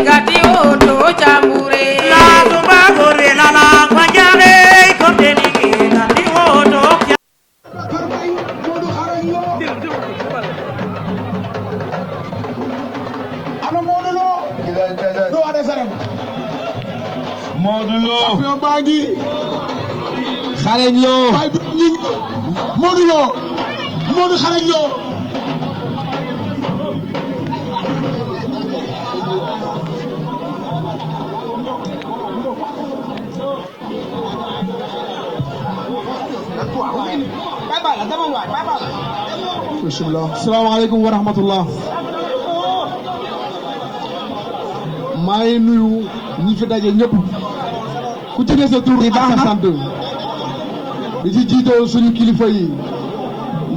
gati oto chambure la tumba gore la la kwanyare kote ni gati oto ana modulo do ade saram Modulo champion bangi xarañ lo bay ñi modulo modu xarañ lo bismillah asalaamaaleykum wa rahmatullah maa ngi nuyu ñi fi daje ñëpp ku ci ne sa tur ak sa sant di ci jiitoo suñu kilifa yi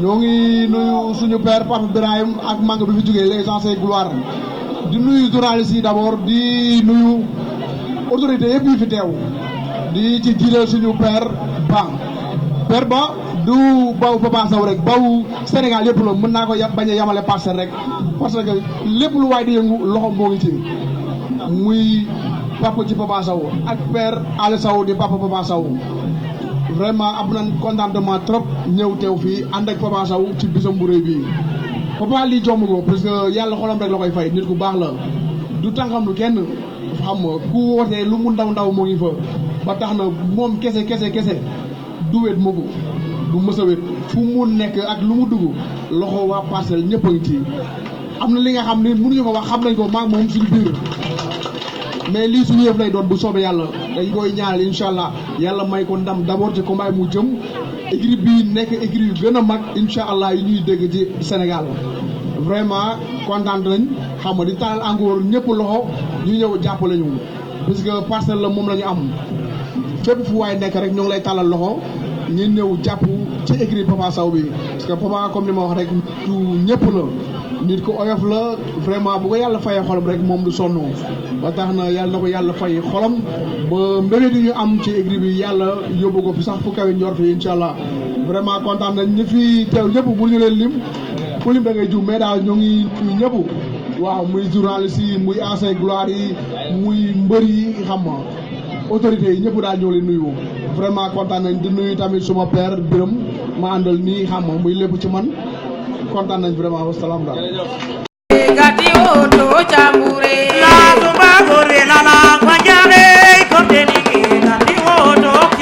ñoo ngi nuyu suñu père Papa Birahim ak mang bi fi jógee les anciens gloires di nuyu journalistes yi d'abord di nuyu autorités yëpp yi fi teew di ci jiital suñu père Ba du baw Papa Sow rek baw Sénégal yëpp la mën naa ko bañ a yamale Parcelles rek parce que lépp lu waay di yëngu loxo moo ngi ci muy papa ci Papa Sow ak père Aliou Sow di papa Papa Sow vraiment am nañ contentement trop ñëw teew fii ànd ak Papa Sow ci bisam bu rëy bii papa lii jomb ko parce que yàlla xolam rek la koy fay nit ku baax la du tànkam lu kenn xam nga ku wootee lu mu ndaw ndaw moo ngi fa ba tax na moom kese du wet mu ko du mës a wet fu mu nekk ak lu mu dugg loxo waa Parcelles ñëpp a ngi ci am na li nga xam ne mënuñu ko wax xam nañ ko maag moom suñu biir mais lii suñu yëf lay doon bu soobee yàlla dañ koy ñaanal incha allah yàlla may ko ndam d'abord ci combat mu jëm écurie bii nekk écurie yu gën a mag incha allah yi ñuy dégg ci Sénégal vraiment kontaan nañ xam nga di taal encore ñëpp loxo ñu ñëw jàppale ñu parce que Parcelles la moom la ñu am fépp fu waay nekk rek ñoo ngi lay tàllal loxo ngeen ñëw jàpp ci écurie Papa Sow bi parce que Papa comme ni ma wax rek du ñëpp la nit ko oyof la vraiment bu ko yàlla fayee xolam rek moom du sonn ba tax na yàlla na ko yàlla fay xolam ba mbébét yi ñu am ci écurie bi yàlla yóbbu ko fi sax fu kawe njort yi incha allah vraiment kontaan nañ ñi fi teew ñëpp bu ñu leen lim ku lim da ngay jum mais daal ñoo ngi ñëpp waaw muy journaliste yi muy ancien gloire yi muy mbër yi xam nga autorités yi ñëpp daal ñoo leen nuyu vraiment kontaan nañ di nuyu tamit suma père Birame ma àndal nii xam nga muy lépp ci man kontaan nañ vraiment wasalaam daal gati oto chambure la tumba gore la la